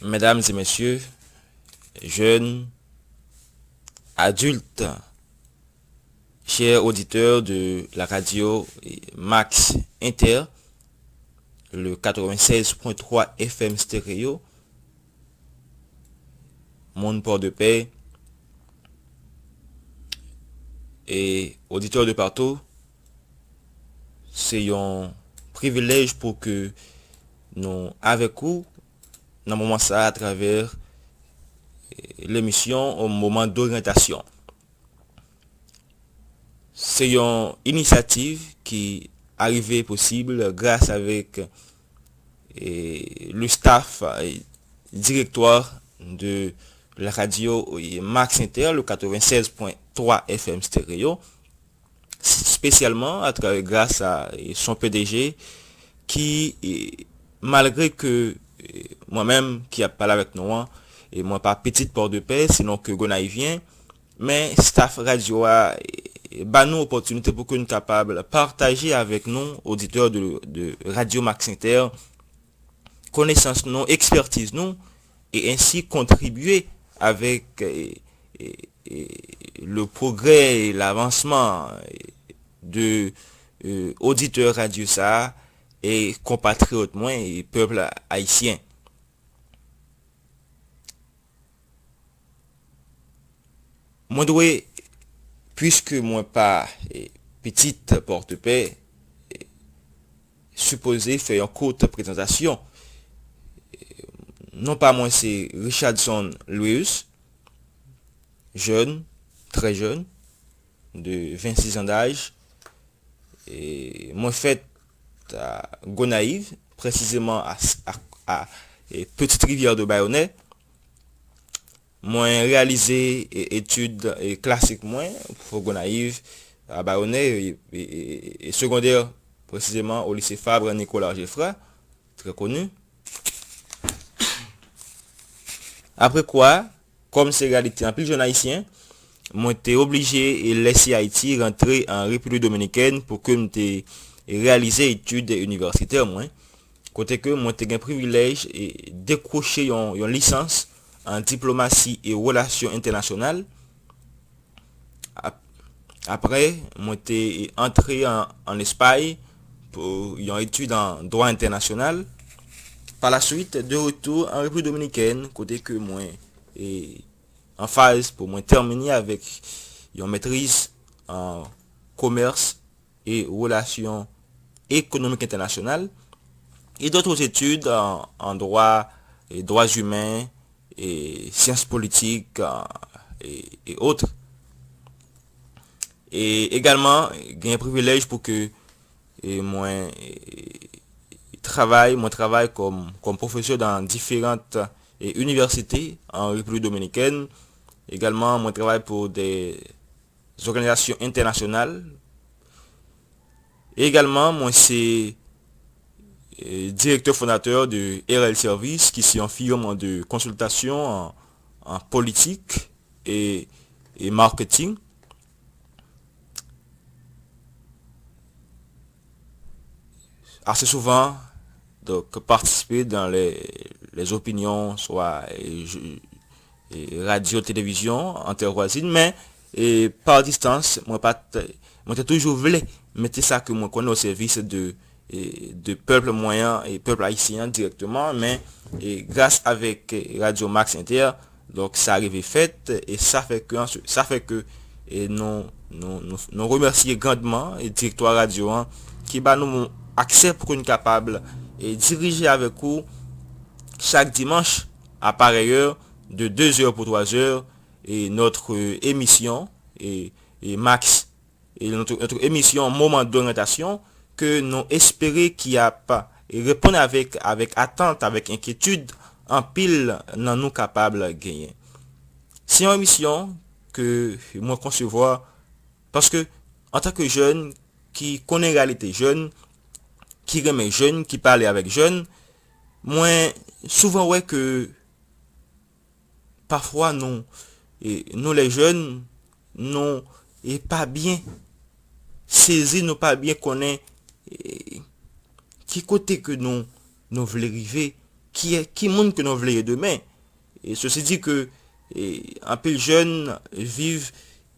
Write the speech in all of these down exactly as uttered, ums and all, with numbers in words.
Mesdames et messieurs, jeunes, adultes, chers auditeurs de la radio Max Inter, le quatre-vingt-seize point trois F M stéréo, moun Pòdepè, e oditè de patou, se yon privilèj pou ke nou avèk ou nan moman sa a atravè, eh, lemisyon Moman Doryantasyon. Se yon inisyativ ki arive posib gras avèk, eh, le staff, eh, directoire de la radio, eh, Max Inter, le quatre-vingt-seize point trois F M stéréo, spesyalman atravè, gras a, eh, son P D G ki, eh, malgre ke, eh, mwen menm ki ap pale avèk nou an, e mwen pa pitit Pòdepè, sinon ke Gonayivyen, men staff radyo a, eh, ba nou opòtinite pou ke nou kapab pataje avèk nou, oditè de, de Radio Max Inter, konesans nou, ekspètiz nou, e ensi kontribye avèk, eh, eh, eh, le progrès et l'avancement, eh, de, eh, oditè radyo sa a e konpatriyòt mwen e pèp ayisyen. Mwen dwe, piske mwen pa, eh, pitit Pòdepè, eh, sipoze fè yon kout prezantasyon. Non pa mwen se Richardson Louis, jèn, trè jèn, de vennsizan daj. E mwen fèt a Gonayiv, presizeman a, a, a, e, Petite Rivière de Bayonne. Mwen reyalize, e, etid, e, klasik mwen, pou Gonayiv, a Bayonne, e, e, e, e segondè, presizeman o lise Fabre Nicolas Geffrard, trè koni. Apre kwa, kòm se reyalite anpil jèn ayisyen, mwen te oblije e lèse Ayiti, rantre an Repiblik Dominikèn pou ke m te reyalize etid inivèsitè mwen, kote ke mwen te gen privilèj e dekwoche yon, yon lisans an diplomasi e relasyon entènasyonal. Ap-, apre, mwen te antre an, an Espay pou yon etid an dwa entènasyonal. Pa la swit, de retou an Repiblik Dominikèn, kote ke mwen, e, an faz pou mwen tèmine avèk yon metriz an komès e relasyon ekonomik entènasyonal, e d'autres études en, en droit, et droits humains, et sciences politiques, euh, et, et autres. E egalman, gen privilèj pou ke, e, mwen, e, travay, mwen travay kòm, kòm pwofesè dans différentes, e, universités en République dominicaine. Egalman, mwen travay pou de òganizasyon entènasyonal. E egalman, mwen se, e, direktè fondatè de R L Service, ki se yon firm de konsiltasyon an, an politik e, e marketing. Ase souvan, donk, patisipe dans les, les opinions, swa, e, je, e, radyo, televizyon, antè vwazin, men, e, pa distans, mwen pa t, mwen te toujou vle mete sa ke mwen konnen o sèvis de, e, de pèp mwen an, e pèp ayisyen an dirèkteman, men, e, gras avèk, e, Radyo Max Inter, donk, sa rive fèt, e sa fè ke, sa fè ke, e nou, nou, nou, nou remèsye grandman, e, direktwa radyo an, ki ba nou aksè pou ke nou kapab, e, dirije avèk ou chak dimanch, à pareille heure, de deux heures pour trois heures, e notre, e, émission, e, e Max, e notre, notre émission Moment d'orientation, ke nou espere ki ap, e, reponn avèk, avèk atant, avèk enkyetid anpil nan nou kapab genyen. Se yon emisyon ke mwen konsevwa paske, antanke jèn ki konnen reyalite jèn, ki renmen jèn, ki pale avèk jèn, mwen souvan wè ke pafwa nou, e, nou les jeunes, nou, e, pa byen sezi, nou pa byen konnen, e, ki kote ke nou, nou vle rive, ki, ki moun ke nou vle ye demen. E sesi di ke, e, anpil jèn viv,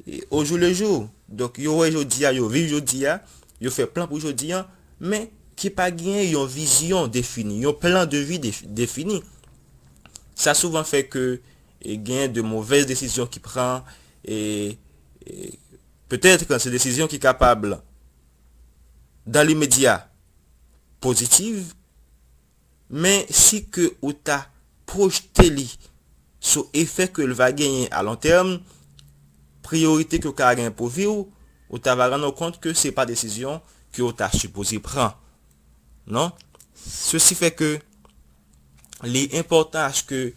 e, au jour le jour. Donk, yo wè jodi a, yo viv jodi a, yo fè plan pou jodi a, men ki pa gen yon vizyon defini, yon plan de vi def-, defini. Sa souvan fè ke, e, gen de movèz desizyon ki pran, e, e petèt se desizyon ki kapab, dan limedya, pozitiv, men si ke ou ta pwojte li sou efè ke l va genyen a lon tèm, priyorite ke w ka genyen pou vi w, ou ta va rann ou kont ke se pa desizyon ke w ta sipoze pran. Non? Sesi fè ke li enpòtan aske,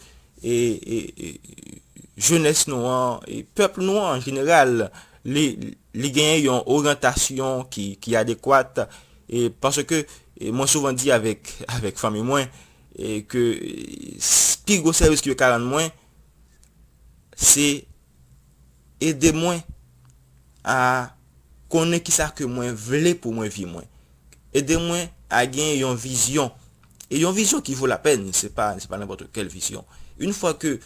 e, e, e, jenès nou an, e pèp nou an an jeneral, li, li genyen yon oryantasyon ki, ki adekwat, e paske, e mwen souvan di avèk, avèk fanmi mwen, e ke, e, s-, pi gwo sèvis ke yo ka rann mwen, se ede mwen a konnen kisa ke mwen vle pou mwen vi mwen. Ede mwen a gen yon vizyon. E yon vizyon ki vo lapèn, se pa, se pa nenpòt kèl vizyon. Yon fwa ke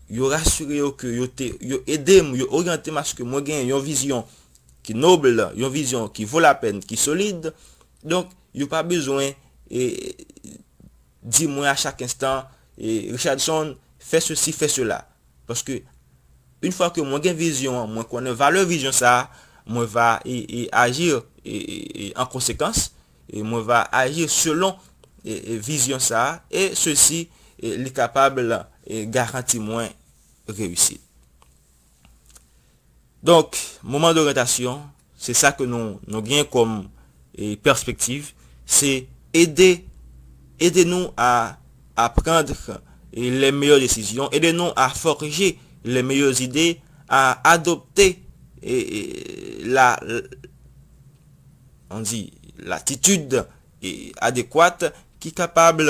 yo rasire yo ke yo te, yo ede m, yo oryante m aske mwen gen yon vizyon ki nob, yon vizyon ki vo lapèn, ki solid. Donk, yo pa bezwen, e, di mwen a chak enstan, e, Richardson, fè sesi, fè sela. Paske, yon fwa ke mwen gen vizyon an, mwen konnen valè vizyon sa a, mwen va, e, e, aji, e, e, e, an konsekans, e mwen va aji selon, e, e, vizyon sa a, e sesi, e, li kapab, e, garanti mwen reyisit. Donk, moman doryantasyon, se sa ke nou, nou gen kòm, e, pèspektiv, se ede, ede nou a, a pran, e, les meilleures décisions, ede nou a forje les meilleures idées, a adopte, e, e, la, on dit, latitid, e, adekwat ki kapab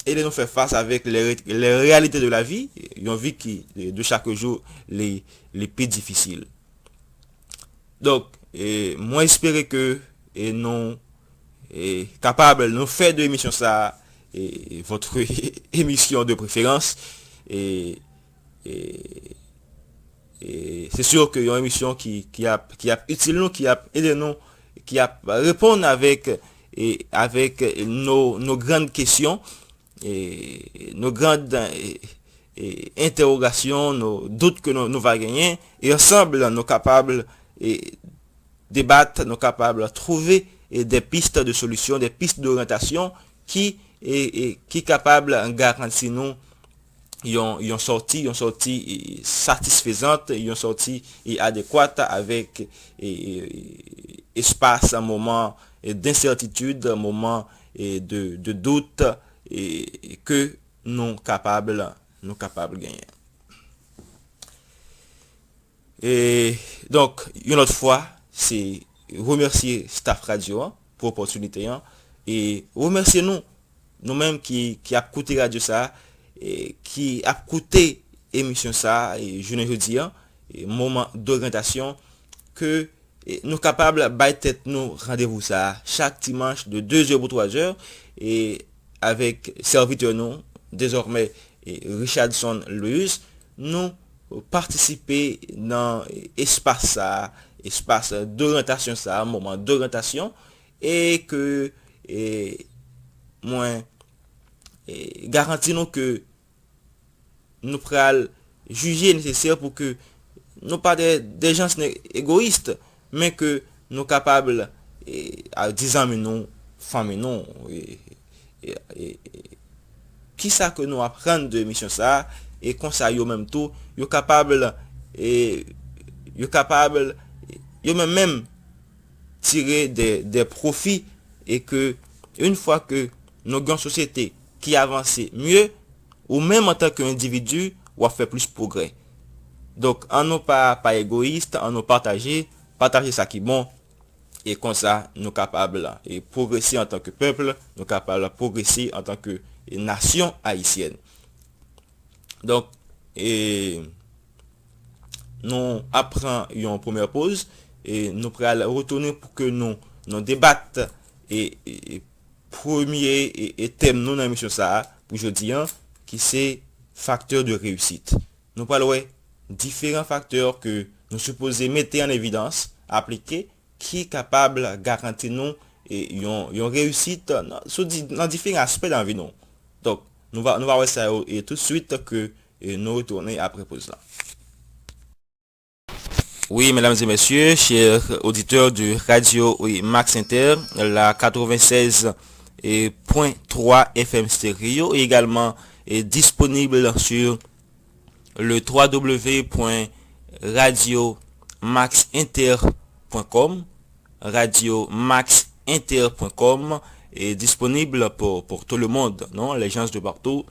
ede nou fè fas avèk les, les réalités de la vie, yon vi ki, e, de chak jou, li, li pi difisil. Donk, e, mwen espere ke, e, nou, e, kapab, nou fè de emisyon sa, e, votre émission de préférence, e, e, e se sur ke yon emisyon ki, ki ap, ki ap itil nou, ki ap ede nou, ki ap reponn avèk, e, avèk nos, nos grandes questions, e, nos grandes, e, e, entèwogasyon, nos dout ke nou, nou va genyen, e ansanm, nou kapab, e, debat, nou kapab twouve, e, des pistes de solution, des pistes d'orientation ki, e, e, ki kapab garanti nou yon, yon sòti, yon sòti, e, satisfezant, yon sòti, e, adekwat avèk, e, e, espas, moman, e, d'ensètitid, moman, e, de, de dout, e, ke nou kapab, nou kapab genyen. E, donk, yon lòt fwa, se remèsye staff radyo an pou opòtinite an, e remèsye nou, nou menm ki, ki ap koute radyo sa a, e ki ap koute emisyon sa a, e jounen jodi an, e moman doryantasyon, ke, e nou kapab bay tèt nou randevou sa a chak dimanch de de zè pou twa zè, e avèk sèvitè nou, dezòmè, e Richardson Louis, nou patisipe nan espas sa a, espas doryantasyon sa a, moman doryantasyon, e ke, e, mwen, e, garanti nou ke nou pral jije nesesè pou ke nou pa de, de gens ne-, egoyis, men ke nou kapab, e, a, di zanmi nou, fanmi nou, e, e, e, e, kisa ke nou aprann de emisyon sa a, e konsa yo menm tou, yo kapab, e, yo kapab, yo menm menm tire de, de pwofi, e ke, yon fwa ke nou gen yon sosyete ki avanse mye, ou menm antanke endividi, w ap fè plis pwogrè. Donk, ann nou pa, pa egoyis, ann nou pataje, pataje sa ki bon, e konsa, nou kapab, e, pwogrese antanke pèp, nou kapab pwogrese antanke, e, nasyon ayisyèn. Donk, e, nou ap pran yon premyè poz, e nou pral retounen pou ke nou, nou debat, e, e, premye, e, e tèm nou nan emisyon sa a, pou jodi a, ki se facteur de réussite. Nou pral wè diferan faktè ke nou sipoze mete an evidans, aplike, ki kapab garanti nou, e, yon, yon reyisit nan, sou di, nan diferan aspè nan vi nou. Donk, nou va, nou va wè sa yo, e, toutswit ke, e, nou retounen apre poz la. Oui, mesdames et messieurs, chers auditeurs de Radio, oui, Max Inter, la quatre-vingt-seize point trois F M stéréo, et également est disponible sur le trois W W W point radio max inter point com, radio max inter point com est disponible pour, pour tout le monde, non, les gens de partout.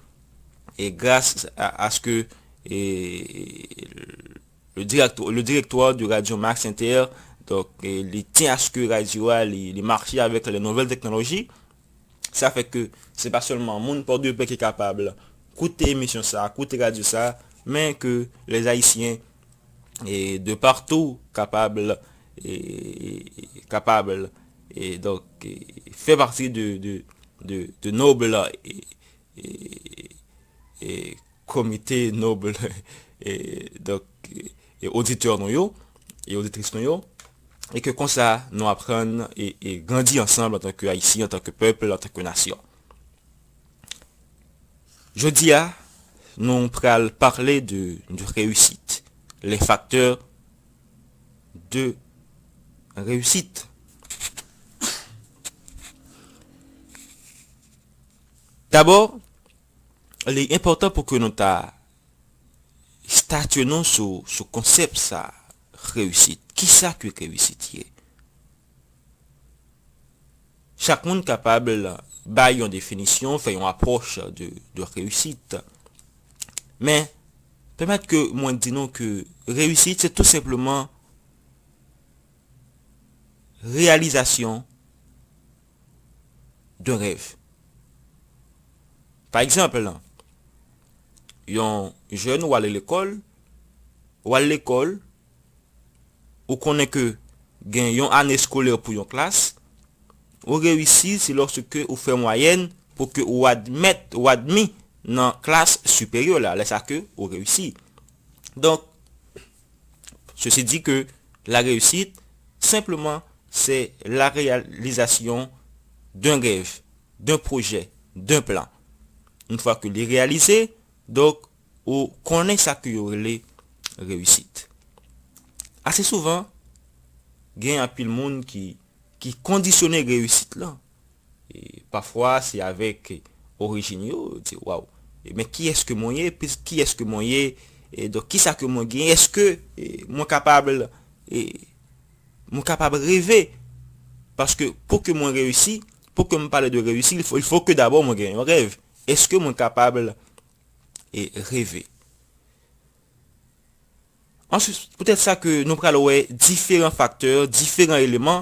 Et grâce à, à ce que, et, le directoire, le directoire de Radio Max Inter, donk, e, li tyen a ce que radio a, li, li mache avèk les nouvelles technologies. Sa fè ke se pa sèlman moun Pòdepè ki kapab koute emisyon sa, koute radyo sa, men ke les Haïtiens, e, de partout kapab, e, kapab, e, donk, e, fè pati de, de, de, de noble, e, e, e, komite noble, e, donk, e, oditè nou yo, e oditris nou yo, e ke konsa nou aprann e, e grandi ansanm antanke Ayisyen, antanke pèp, antanke nasyon. Jodi a, nou pral pale de, de réussite, les facteurs de réussite. Dabò, li enpòtan pou ke nou ta statye nou sou, sou konsèp sa, reyisit. Kisa ke reyisit ye? Chak moun kapab bay yon definisyon, fè yon apwòch de, de reyisit. Men, pèmèt ke mwen di nou ke reyisit, se tou senpleman reyalizasyon d'un rèv. Pa egzanp, yon jèn ou ale lekòl, ou al lekòl, ou konnen ke gen yon ane eskolè pou yon klas, ou reyisi, se lòske ou fè mwayèn pou ke ou admèt, ou admi nan klas siperyè la, lè sa ke ou reyisi. Donk, ceci dit que la réussite, simplement, c'est la réalisation d'un rêve, d'un projet, d'un plan. Yon fwa ke li reyalize, donk, ou konnen sa ke yo rele reyisit. Ase souvan, gen anpil moun ki, ki kondisyone reyisit lan. E pafwa, se avèk orijin yo, yo di, "Waw, e men kiyès ke mwen ye? Pis-, kiyès ke mwen ye? E donk, kisa ke mwen genyen? Èske, e, mwen kapab, e, mwen kapab reve?" Paske pou ke mwen reyisi, pou ke mwen pale de reyisi, il faut, il faut que d'abord mwen gen yon rèv. Èske mwen kapab, e, reve? Answit, poutèt sa ke nou pral wè diferan faktè, diferan eleman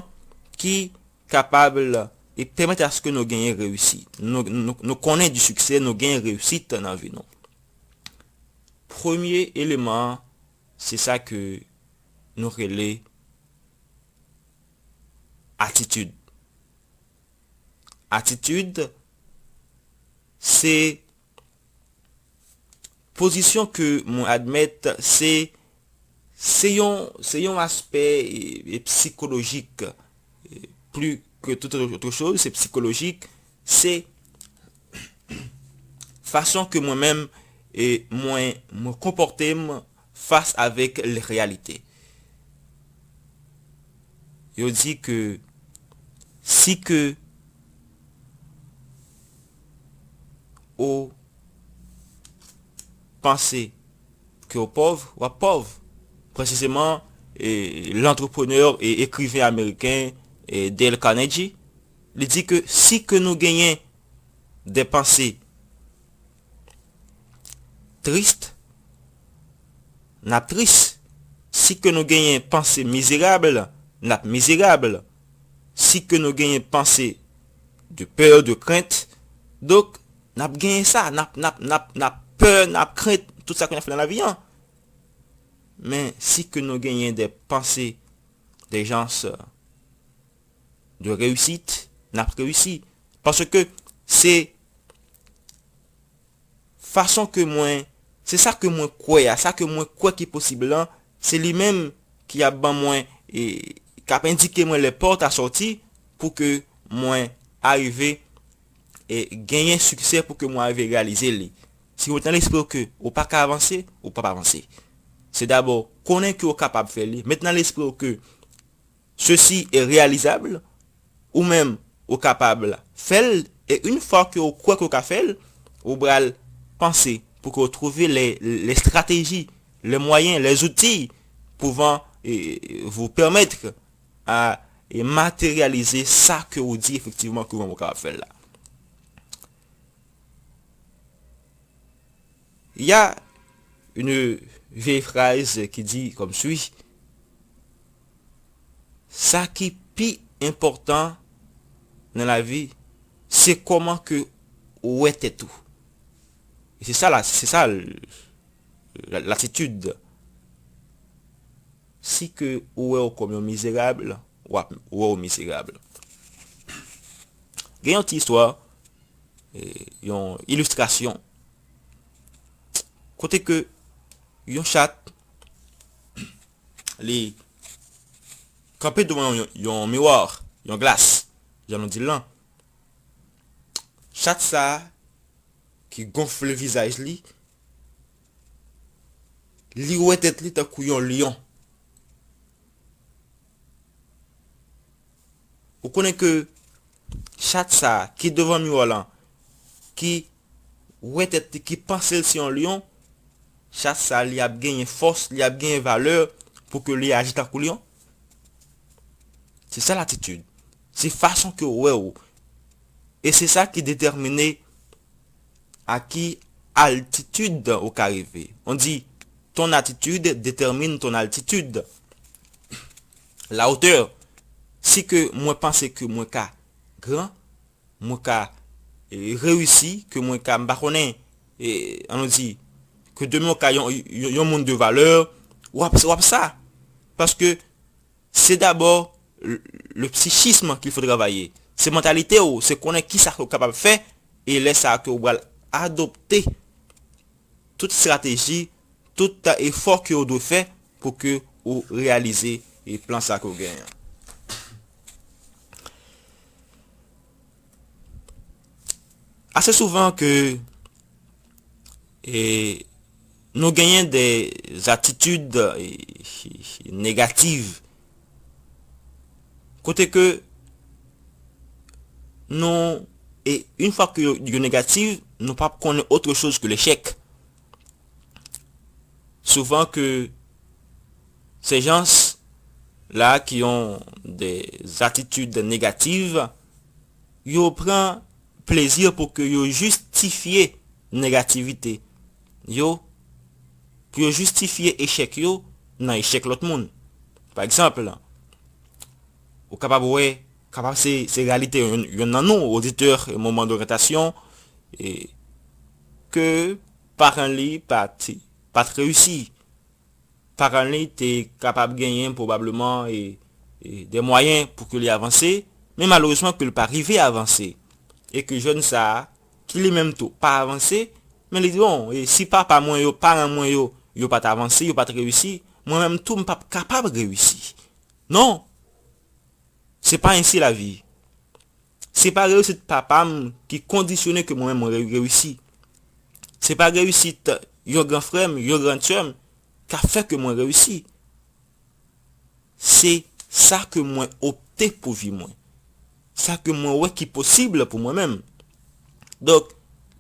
ki kapab e pèmèt aske nou genyen reyisi. Nou, nou, nou konnen di siksè, nou genyen reyisit nan vi nou. Premye eleman an, se sa ke nou rele atitid. Atitid, se pozisyon ke mwen admèt, se, se yon, se yon aspè, e, e sikolojik, e, pli ke tout autre chose, se sikolojik, se fason ke mwen menm, e, mwen, mwen konpòte m fas avèk reyalite. Yo di ke si ke ou panse ke w pòv, w ap pòv. Presizeman, e, lantreprenè e ekriven ameriken, e, Dale Carnegie, li di ke si ke nou genyen de panse tris, n ap tris. Si ke nou genyen panse mizerab, n ap mizerab. Si ke nou genyen panse de pè, de krent, donk, n ap genyen sa, n ap, n ap, n ap, n ap pè, n ap krent, tout sa ke n ap fè nan lavi an. Men si ke nou genyen de panse, de jans, de reyisit, n ap reyisi. Paske se, fason ke mwen, se sa ke mwen kwè a, sa ke mwen kwè ki posib lan, se li menm ki ap ban mwen, e, k ap endike mwen les portes à sortir pou ke mwen arive, e, genyen siksè, pou ke mwen arive reyalize li. Si w met nan lespri w ke ou pa ka avanse, ou p ap avanse. Se dabò konnen ke ou kapab fè li, met nan lespri w ke ceci est réalisable, ou menm ou kapab fè l, e yon fwa ke ou kwè ke ou ka fè l, ou pral panse pou ke ou twouve les, les stratégies, les moyens, les outils pouvant, eh, vous permettre à, eh, matérialiser sa ke ou di efektivman ke ou menm ou kapab fè l la. Il y a une vieille phrase qui dit comme suit, sa ki pi enpòtan nan lavi, se kòman ke ou wè tèt ou. E se sa la, se sa l, la, latitid. Si ke ou wè ou kòm yon mizerab, w ap wè ou mizerab. Gen yon ti istwa, e, yon ilistrasyon. Kote ke yon chat, li kanpe devan yon, yon miwa, yon glas, jan nou di l lan. Chat sa a ki gonfle vizaj li, li wè tèt li tankou yon lyon. Ou konnen ke chat sa a ki devan miwa lan, ki wè tèt li, ki panse l se yon lyon, chat sa a, li ap genyen fòs, li ap genyen valè pou ke li aji tankou lyon. Se sa latitid. Se fason ke w wè w. E se sa ki detèmine à quelle altitude ou ka rive. On dit, ton attitude détermine ton altitude. La hauteur. Si ke mwen panse ke mwen ka gran, mwen ka, e, reyisi, ke mwen ka, m pa konnen, e, an nou di, ke demen w ka yon, yon, yon moun de valè, w ap, w ap sa. Paske se dabò le, le psychisme qu'il faut travailler. Se mantalite w, se konnen kisa ke w kapab fè, e lè sa a ke w pral adopte tout estrateji, tout efò ke w dwe fè pou ke w reyalize, e, plan sa ke w genyen an. Ase souvan ke, e, nou genyen de atitid, e, negativ. Kote ke nou, e yon fwa ke yo, yo negatif, nou p ap konnen autre chose que l'échec. Souvent que ces gens-là qui ont des attitudes négatives, yo pran plezi pou ke yo jistifye negativite yo, pou yo jistifye echèk yo nan echèk lòt moun. Pa egzanp, ou kapab wè, kapab se, se reyalite yon, yon nan nou, oditè Moman Doryantasyon, e, ke paran li pa t, pa t reyisi. Paran li te kapab genyen pwobableman, e, e, de mwayen pou ke li avanse, men malerezman ke li pa rive avanse. E ke jèn sa a, ki li menm tou pa avanse, men li di, bon, e si papa mwen yo, paran mwen yo, yo pa t avanse, yo pa t reyisi, mwen menm tou m p ap kapab reyisi. Non! Se pa ensi lavi. Se pa reyisit papa m ki kondisyone ke mwen menm mwen re-, reyisi. Se pa reyisit yon gran frè m, yon gran sè m ka fè ke mwen reyisi. Se sa ke mwen opte pou vi mwen. Sa ke mwen wè ki posib pou mwen menm. Donk,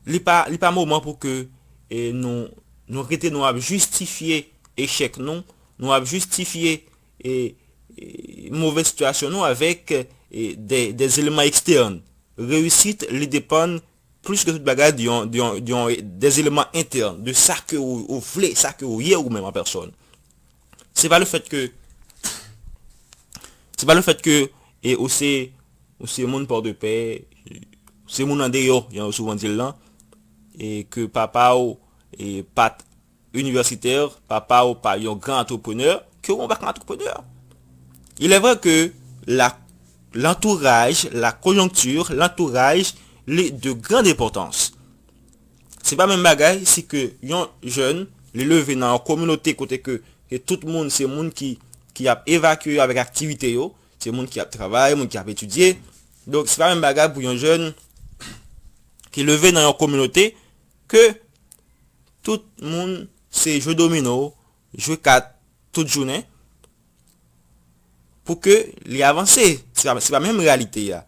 li pa, li pa moman pou ke, e, nou, nou rete nou ap jistifye echèk nou, nou ap jistifye, e, e, move sitiyasyon nou avèk, e, de, de eleman ekstèn. Reyisit, li depann plis ke tout bagay de yon, de yon, de yon, de eleman entèn, de sa ke ou, ou vle, sa ke ou ye ou menm an pèsòn. Se pa le fèt ke, se pa le fèt ke, e, ou se, ou se moun Pòdepè, ou se moun andeyò, jan yo souvan di l lan, e ke papa w, e, pa t inivèsitè, papa w pa yon gran antreprenè, ke ou pa ka antreprenè. Il est vrai que la, l'entourage, la conjoncture, l'entourage, li de grande importance. Se pa menm bagay si ke yon jèn, li leve nan yon kominote kote ke, ke tout moun se moun ki, ki ap evakye yo avèk aktivite yo, se moun ki ap travay, moun ki ap etidye. Donk, se pa menm bagay pou yon jèn ki leve nan yon kominote ke tout moun se jwe domino, jwe kat tout jounen, pou ke li avanse. Se pa, se pa menm reyalite a.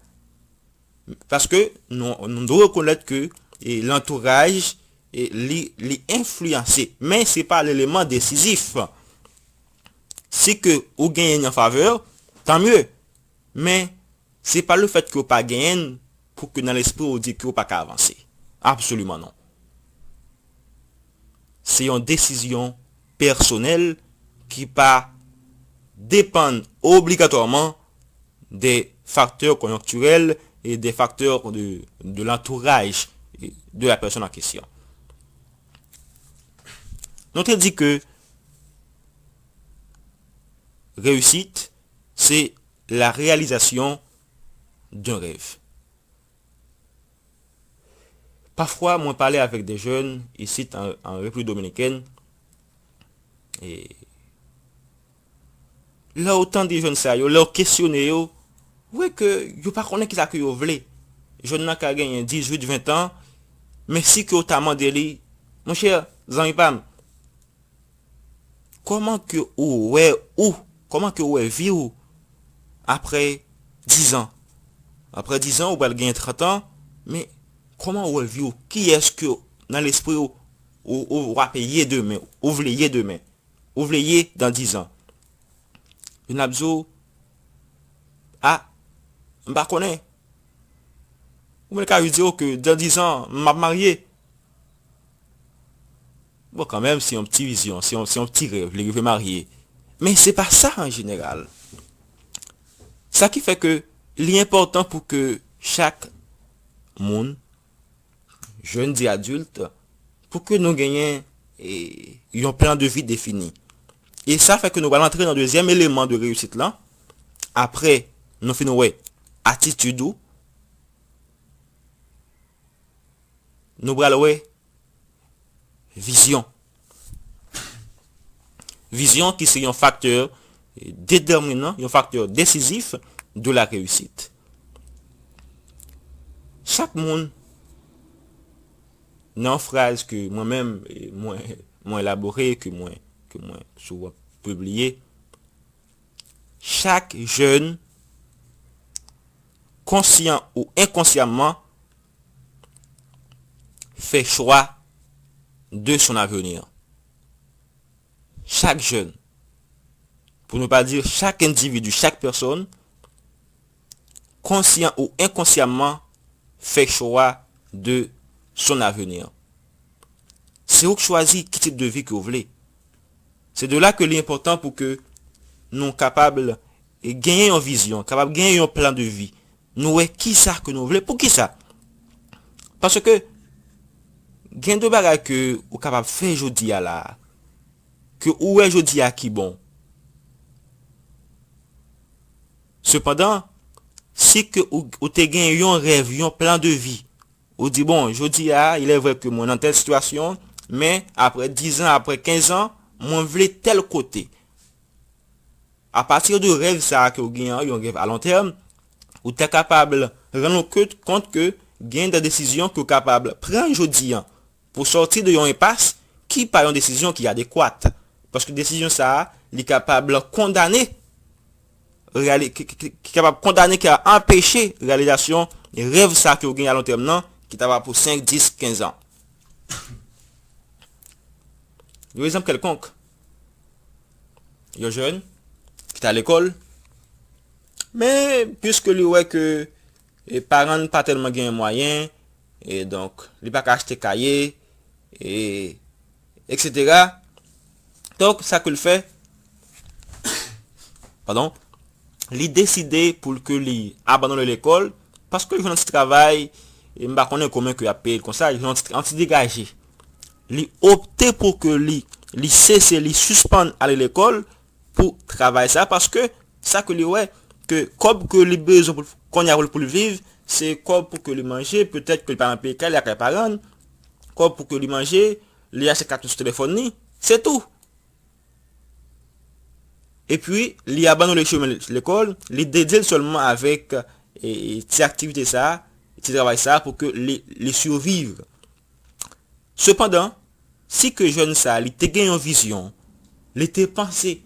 Paske nou, nou dwe rekonèt ke, e, lantouraj, e, li, li enfliyanse. Men se pa leleman desizif. Si ke ou genyen an favè, tan mye. Men se pa lefèt ke ou pa genyen pou ke nan lespri ou di ke ou pa ka avanse. Absoliman non. Se yon desizyon pèsonèl ki pa depann obligatwaman de faktè konyonktirèl e de faktè de, de lantouraj de la pèsòn an kesyon. Nou te di ke reyisit, se la réalisation d'un rêve. Pafwa, mwen pale avèk de jèn isit an, an Repiblik Dominikèn, e lè w tande jèn sa yo, lè w kesyone yo, ou wè ke yo pa konnen kisa ke yo vle. Jèn nan ka genyen dizuit, ven tan, men si ke w ta mande li, monchè, zanmi pa m, kòman ke ou wè ou, kòman ke ou wè vi w apre diz an? Apre diz an, ou pral genyen trant an, men kòman ou wè vi w? Kiyès ke nan lespri w, ou, ou w ap ye demen, ou vle ye demen, ou vle ye dan diz an? Youn ap di w, a, m pa konnen. Ou menm ka jis di w ke dan diz an, m ap marye. Bon, kanmenm, se yon ti vizyon, se yon, se yon ti rèv, li rive marye. Men se pa sa an jeneral. Sa ki fè ke li enpòtan pou ke chak moun, jèn di adilt, pou ke nou genyen, e, yon plan de vi defini. E sa fè ke nou pral antre nan dezyèm eleman de reyisit lan. Apre nou fin wè atitid ou, nou pral wè vizyon. Vizyon ki se yon faktè detèminan, yon faktè desizif de la réussite. Chak moun, nan yon fraz ke mwen menm, e, mwen, mwen elabore, ke mwen, ke mwen souvan pibliye, chak jèn, konsyan ou enkonsyamman, fè chwa de son avenir. Chak jèn, pou nou pa di chak endividi, chak pèsòn, konsyan ou enkonsyamman, fè chwa de son avenir. Se ou k chwazi ki tip de vi ke w vle. Se de la ke li enpòtan pou ke nou kapab genyen yon vizyon, kapab genyen yon plan de vi. Nou wè kisa ke nou vle. Poukisa? Paske gen de bagay ke ou kapab fè jodi a la, ke ou wè jodi a ki bon. Sepandan, si ke ou, ou te gen yon rèv, yon plan de vi, ou di, bon, jodi a, il est vrai ke mwen nan tèl sitiyasyon, men apre diz an, apre kenz an, mwen vle tèl kote. Apati de rèv sa a ke w gen an, yon rèv a lon tèm, ou ta kapab rann ou kont, kont ke gen de desizyon ke w kapab pran jodi an pou sòti de yon enpas ki pa yon desizyon ki adekwat. Paske desizyon sa a, li kapab kondane, reali-, ki, ki, ki, ki kapab kondane, ki anpeche reyalizasyon rèv sa a ke w gen a lon tèm nan, ki ta va pou senk, dis, kenz an. Yon egzanp kèlkonk. Yon jèn ki t al lekòl, men piske li wè ke, e, paran l pa tèlman gen mwayen, e donk, li pa ka achte kaye, e, etsetera. Donk, sa ke l fè, padon, li deside pou l ke li abandone lekòl, paske l jwenn yon ti travay, e m pa konnen konbyen ke y ap peye l konsa, li jwenn yon ti, yon ti degaje. Li opte pou ke li, li sese, li sispann ale lekòl pou travay sa, paske sa ke li wè, ke kòb ke li bezwen pou, kounye a pou l, pou l viv, se kòb pou ke li manje, petèt ke li pa nan peyi kay li, lakay paran l, kòb pou ke li manje, li achte katouch telefòn li, se tou. Epi, li abandone chemen lekòl, li dedye l sèlman avèk, e, e, ti aktivite sa a, ti travay sa a pou ke li, li siviv. Sepandan, si ke jèn sa a, li te gen yon vizyon, li te panse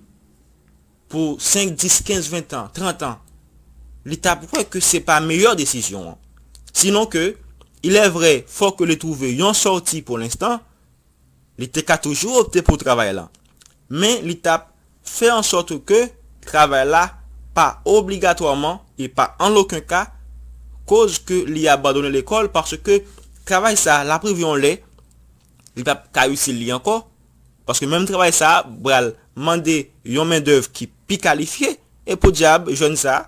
pou senk, dis, kenz, ven tan, trant an, li t ap wè ke se pa meyè desizyon an. Sinon ke, il est vrai, fò ke li twouve yon sòti pou lenstan, li te ka toujou opte pou travay la. Men li t ap fè an sòt ke travay la pa obligatwaman e pa an okenn ka koz ke li abandone lekòl, paske travay sa a, l ap rive yon lè, li p ap ka itil li ankò, paske menm travay sa a pral mande yon mendèv ki pi kalifye, e podyab, jèn sa a,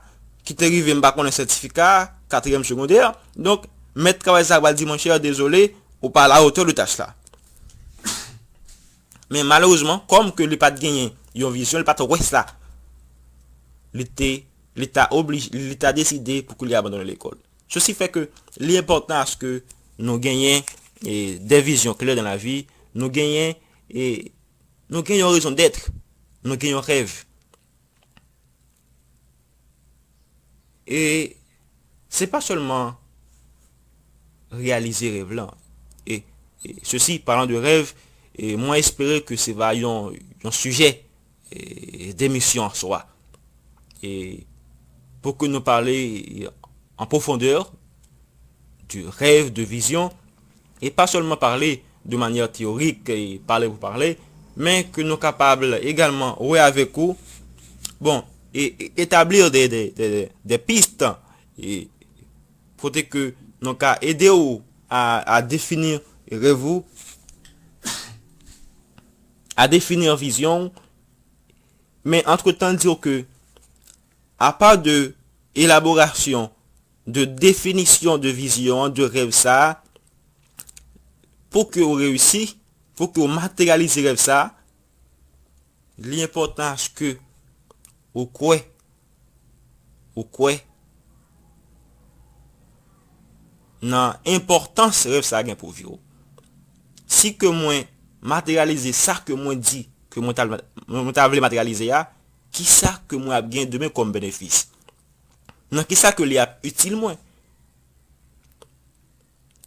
ki te rive, m pa konnen, sètifika, katriyèm segondè, donk, mèt travay sa a pral di, monchè, dezole, ou pa a la hauteur de tâche la. Men malerezman, kòm ke li pa t genyen yon vizyon, li pa t wè sa, li te, li ta oblije, li ta deside pou ke li abandone lekòl. Sesi fè ke li enpòtan aske nou genyen, e, de vizyon klè dan lavi, nou genyen, e, nou genyen yon rezon d'être, nou genyen yon rèv. E se pa sèlman reyalize rèv lan. E, e sesi, palan de rèv, e mwen espere ke se va yon, yon sijè, e, demisyon an swa. E pou ke nou pale an pwofondè, de rèv, de vizyon, e pa sèlman pale de manyè teyorik e pale pou pale, men ke nou kapab egalman wè avèk ou, bon, e, e etablir de, de, de, de, de pist, e kote ke nou ka ede w a, a defini rèv ou, a defini vizyon w, men antretan di w ke, apa de elaborasyon de definisyon de vizyon an, de rèv sa a, pou ke w reyisi, pou ke w materyalize rèv sa a, li enpòtan aske ou kwè, ou kwè nan enpòtans rèv sa a gen pou vi w. Si ke mwen materyalize sa ke mwen di ke mwen ta, mwen ta vle materyalize a, kisa ke mwen ap gen demen kòm benefis? Nan kisa ke li ap itil mwen?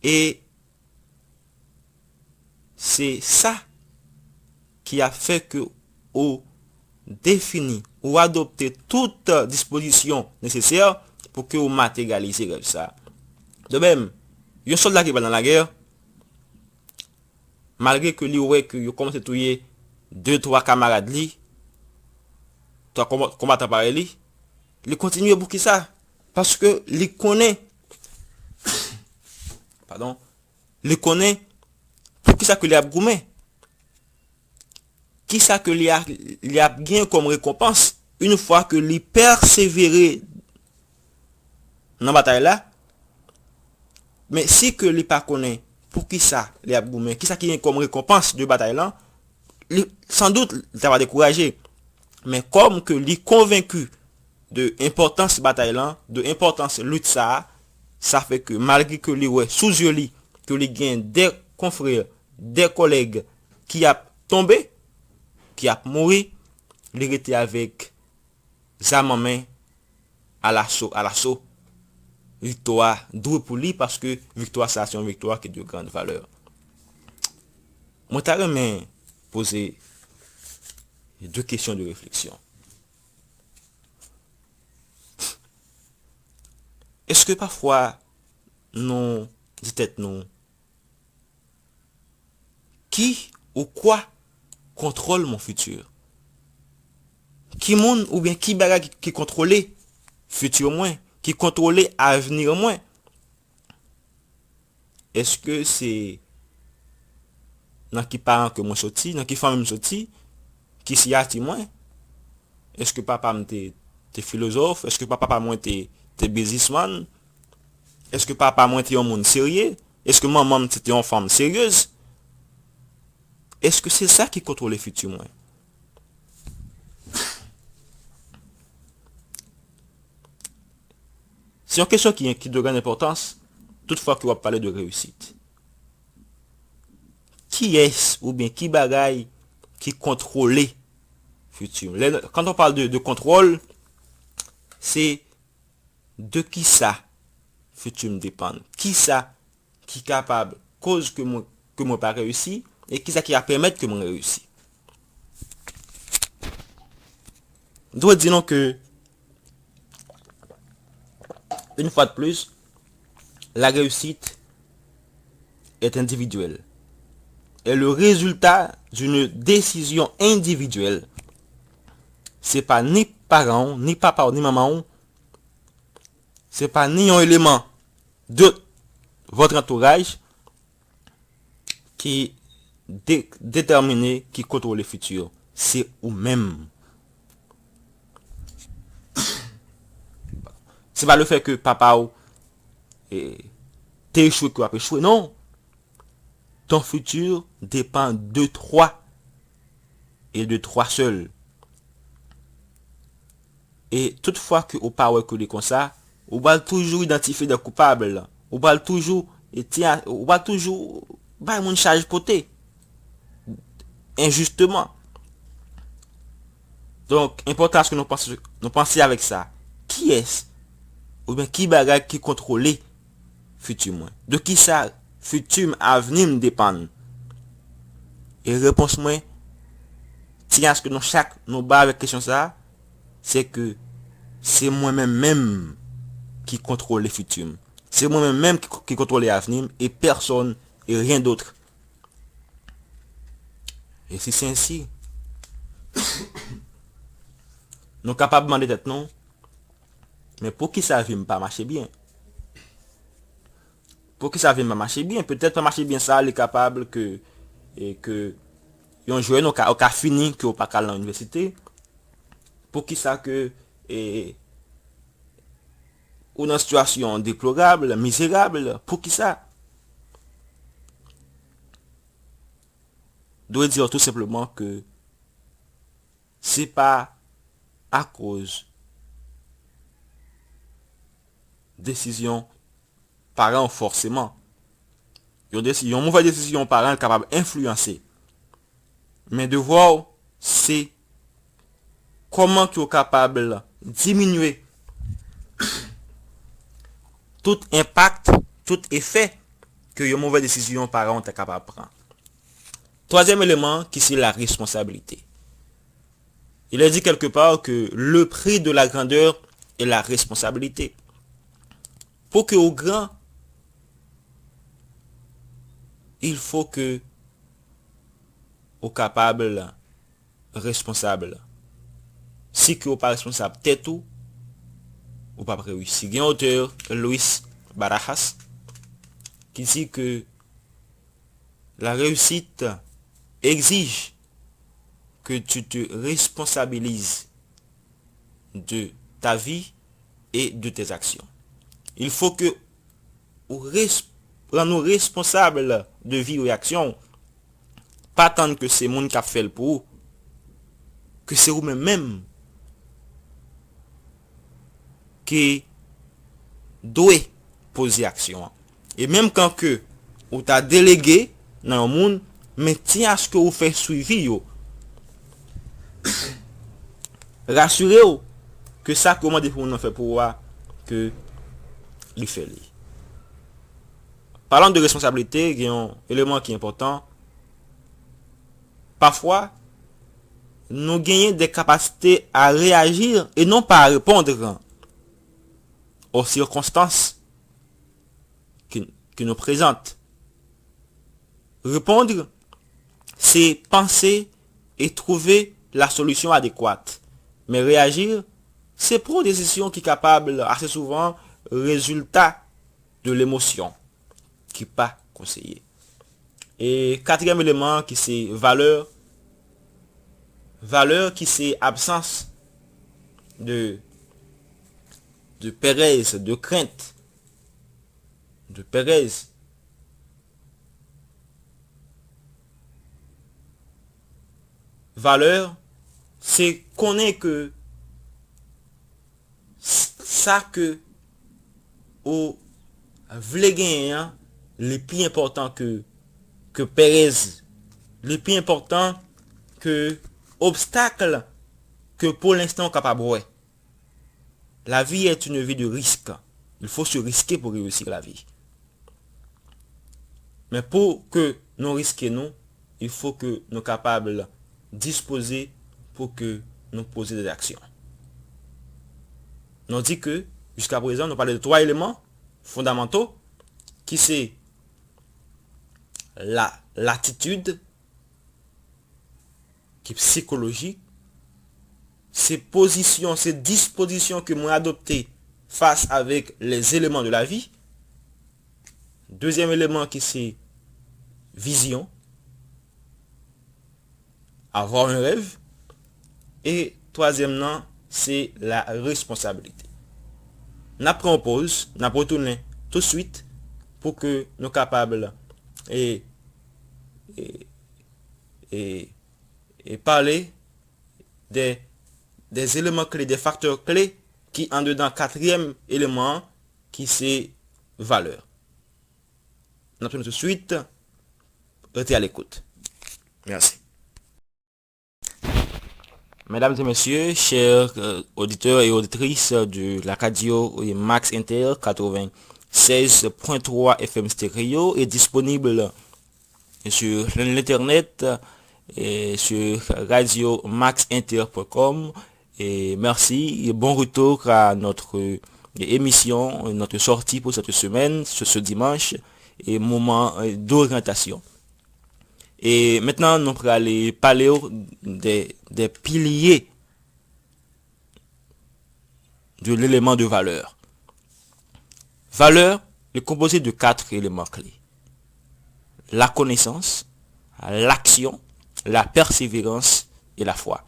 E se sa ki ap fè ke ou defini, ou adopte tout dispozisyon nesesè pou ke ou materyalize rèv sa a. De menm, yon sòlda ki pral nan lagè, malgre ke li wè ke yo kòmanse touye de, twa kamarad li, twa konba-, konbatan parèy li, li kontinye. Poukisa? Paske li konnen, padon, li konnen poukisa ke li ap goumen. Kisa ke li a, li ap gen kòm rekonpans, yon fwa ke li pèsevere nan batay la? Men si ke li pa konnen poukisa li ap goumen, kisa ki gen kòm rekonpans de batay lan, li, sandout, li ta va dekouraje. Men kòm ke li konvenki de enpòtans batay lan, de enpòtans lit sa a, sa fè ke malgre ke li wè sou zye li ke li gen de konfrè, de kòlèg ki ap tonbe, ki ap mouri, li rete avèk zam an men, alaso, alaso. Viktwa dwe pou li, paske viktwa sa a se yon viktwa ki de grande valeur. Mwen ta renmen poze de kesyon de refleksyon. Èske pafwa nou di tèt nou, qui ou quoi contrôle mon futur? Ki moun oubyen ki bagay ki, ki kontwole fiti mwen, ki kontwole avni mwen? Èske se nan ki paran ke mwen soti, nan ki fanmi m soti, ki siyati mwen? Èske papa m te, te filozòf? Èske papa mwen te, te biznismann? Èske papa mwen te yon moun serye? Èske manman m se te yon fanm seryez? Èske se sa ki kontwole fiti mwen? Se yon kesyon ki, ki de gran enpòtans, tout fwa ke w ap pale de reyisit. kiyès oubyen ki bagay ki kontwole fiti m? Lè, quand on parle de, de contrôle, se de kisa fiti m depann? Kisa ki kapab koz ke mwen, ke mwen pa reyisi? E kisa ki ka pèmèt ke mwen reyisi? M dwe di nou ke, une fois de plus, la réussite est individuelle. Et le résultat d'une décision individuelle, se pa ni paran w, ni papa w, ni manman w, se pa ni yon eleman de votre entourage ki de, detèmine, ki kontwole fiti w. Se ou menm. Se pa le fait que papa w, eh, te echwe ke w ap echwe, non. Ton futur dépend de toi et de toi seul. E tout fwa ke ou pa wè ke li konsa, ou pral toujou idantifye de koupab. Ou pral toujou, e ti a, ou pral toujou bay moun chaj pote. Enjisteman. Donk, enpòtan aske nou panse, nou panse avèk sa. Kiyès oubyen ki bagay ki kontwole fiti mwen? De kisa fiti m, avni m depann? E repons mwen, ti aske nou chak nou ba avèk kesyon sa, se ke se mwen menm menm ki kontwole fiti m. Se mwen menm menm ki, ki kontwole avni m e pèsonn e ryen dòt. E si se ensi, nou kapab mande tèt nou, men poukisa vi m pa mache byen? Poukisa vi m pa mache byen? Petèt pa mache byen sa, li kapab ke, e ke yon jèn ou ka, ou ka fini, ke ou pa ka al nan inivèsite. Poukisa ke, e, ou nan sitiyasyon deplorab, mizerab? Poukisa? Dwe di w tou senpleman ke se pa akoz desizyon paran w fòseman. Yon desi-, yon movèz desizyon paran kapab enfliyanse. Men devwa w, se kòman ke w kapab diminye tout enpak, tout efè ke yon movèz desizyon paran w ta kapab pran. Twazyèm eleman ki se la responsabilite. Il est dit quelque part que le prix de la grandeur est la responsabilité. Pou ke ou gran, il faut que ou kapab responsab. Si ke ou pa responsab tèt ou, ou p ap reyisi. Gen otè, Luis Barajas, ki di ke la réussite exige que tu te responsabilises de ta vie et de tes actions. Il faut que ou res-, rann ou responsab de vi ou e aksyon w. Pa tann ke se moun k ap fè l pou ou, ke se ou menm menm ki dwe poze aksyon an. E menm kan ke ou ta delege nan yon moun, men tyen aske ou fè swivi yo. Rasire w ke sa ke ou mande pou moun nan fè pou ou a, ke li fè li. Palan de responsablite, gen yon eleman ki enpòtan. Pafwa, nou genyen de kapasite a reyaji e non pa a reponn aux circonstances qui, qui nous présentent. Répondre, c'est penser et trouver la solution adéquate. Men reyaji, se pran desizyon ki kapab ase souvan rezilta de lemosyon ki pa konseye. E katriyèm eleman ki se valè, valè ki se absans de, de perèz, de krent, de perèz. Valè, se konnen ke s-, sa ke ou vle genyen an, li pi enpòtan ke, ke perèz Li pi enpòtan ke obstak ke pou lenstan w kapab wè. La vie est une vie de risque. Il faut se risquer pour réussir la vie. Men pou ke nou riske nou, il faut ke nou kapab dispoze pou ke nou poze des actions. Nou di ke, jiska prezan, nou pale de twa eleman fondamanto, ki se la, latitid, ki sikolojik, se pozisyon, se dispozisyon ke mwen adopte fas avèk les éléments de la vie. Dezyèm eleman ki se vizyon, avoir un rêve. E twazyèm nan, se la responsabilité. N ap pran yon poz, n ap retounen tou swit pou ke nou kapab e, e, e, e pale de, des éléments clés, des facteurs clés ki andedan katriyèm eleman an, ki se valè. N ap tounen tou swit. Rete a lekout. Mèsi. Mesdames et messieurs, chers euh, auditeurs et auditrices de la radio Max Inter quatre-vingt-seize point trois F M Stereo est disponible sur l'internet et sur radio max inter point com. Et merci et bon retour à notre euh, émission, notre sortie pour cette semaine, ce, ce dimanche, et moment euh, d'orientation. E mentnan, nou prale pale w de, de pilye de leleman de valè. Valè, li konpoze de kat eleman kle. La connaissance, l'action, la persévérance et la foi.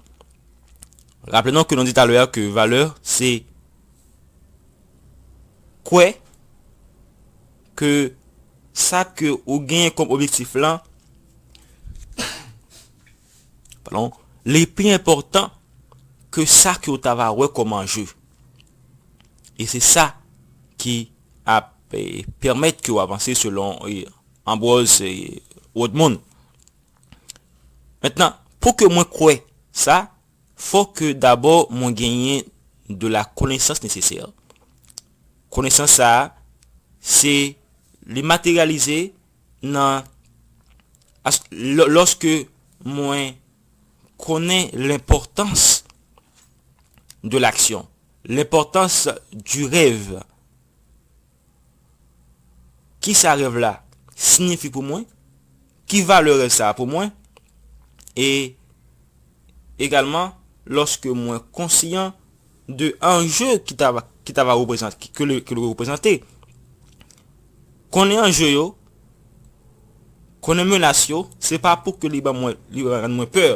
Raple nou ke nou di talè a ke valè, se kwè ke sa ke ou genyen kòm objektif lan, padon, li pi enpòtan ke sa ke ou ta va wè kòm anje. E se sa ki ap eh, pèmèt ke w avanse selon eh, Ambrose eh, Rodmond. Mentnan, pou ke mwen kwè sa, fò ke dabò mwen genyen de la konesans nesesè. Konesans sa a, se li materyalize nan as- lò- lòske mwen konnen lenpòtans de l'action, lenpòtans du rêve. Kisa rèv la siyifi pou mwen? Ki valè rèv sa a pou mwen? E egalman, lòske mwen konsyan de anje ki ta va, ki ta va reprezante, ki, ke le, ke le reprezante. Konnen anje yo, konnen menas yo, se pa pou ke li ban mwen, li rann mwen pè,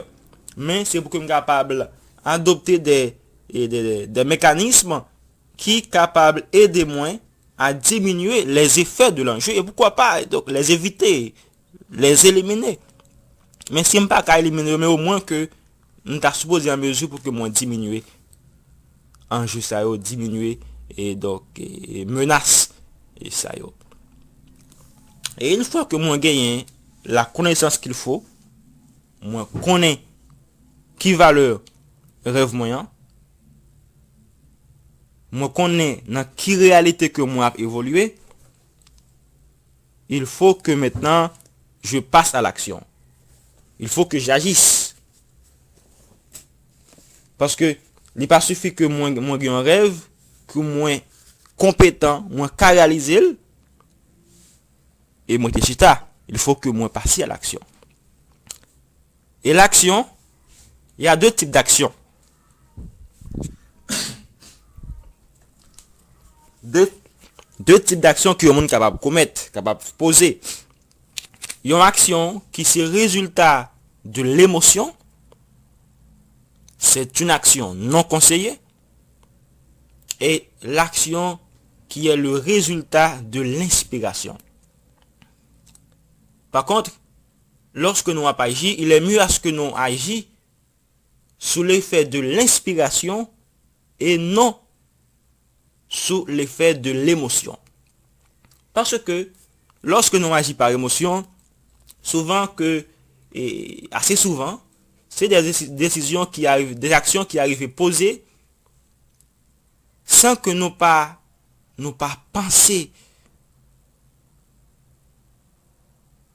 men se pou ke m kapab adopte de, de, de, de mekanism ki kapab ede mwen a diminye les effets de l'enjeu et pourquoi pas, donc les éviter, les éliminer. Men si m pa ka elimine yo, men omwen ke m ta sipoze an mezi pou ke mwen diminye anje sa yo, diminye e donk e, menas e sa yo. E yon fwa ke mwen genyen la connaissance qu'il faut, mwen konnen ki valè rèv mwen an, mwen konnen nan ki reyalite ke mwen ap evolye, il faut que maintenant je passe à l'action. Il faut que j'agisse. Paske li pa sifi ke mwen, mwen gen yon rèv, ke mwen konpetan, mwen ka reyalize l, e mwen te chita. Il faut que mwen pase à l'action. Et l'action, il y a deux types d'action. De, de tip d'aksyon ke yon moun kapab komèt, kapab poze. Yon aksyon ki se rezilta de lemosyon, c'est une action non conseillée, et l'action qui est le résultat de l'inspiration. Par contre, lorsque nous agissons, il est mieux à ce que nous agissons sous l'effet de l'inspiration et non sous l'effet de l'émotion. Parce que lorsque nous agissons par émotion, souvent que e ase souvan, se de desi- desizyon ki arive, de aksyon ki arive poze san ke nou pa, nou pa panse,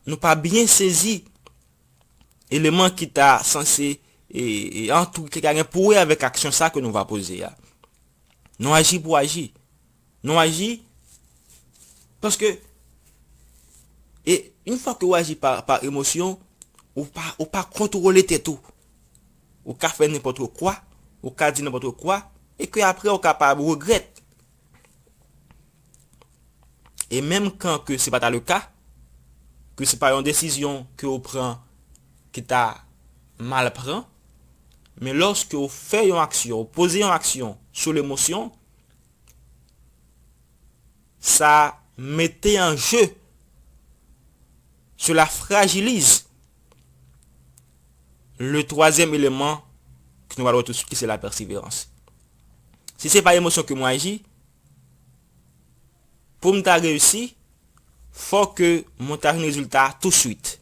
nou pa byen sezi eleman ki ta sanse e, e antou ki ta gen pou wè avèk aksyon sa ke nou va poze a. Nou aji pou aji. Nou aji paske, e yon fwa ke w aji pa, pa emosyon, ou pa, ou pa kontwole tèt ou. Ou ka fè nenpòt kwa, ou ka di nenpòt kwa, e ke apre ou kapab regrèt. E menm kan ke se pa ta le ka, ke se pa yon desizyon ke ou pran ki ta mal pran, men lòske ou fè yon aksyon, ou poze yon aksyon sou lemosyon, sa mete an je, cela fragilise le troisième élément ke nou pral wè tout swit, ki se la pèseverans. Si se pa emosyon ke mwen aji, pou m ta reyisi, fò ke mwen ta jwenn rezilta tou swit.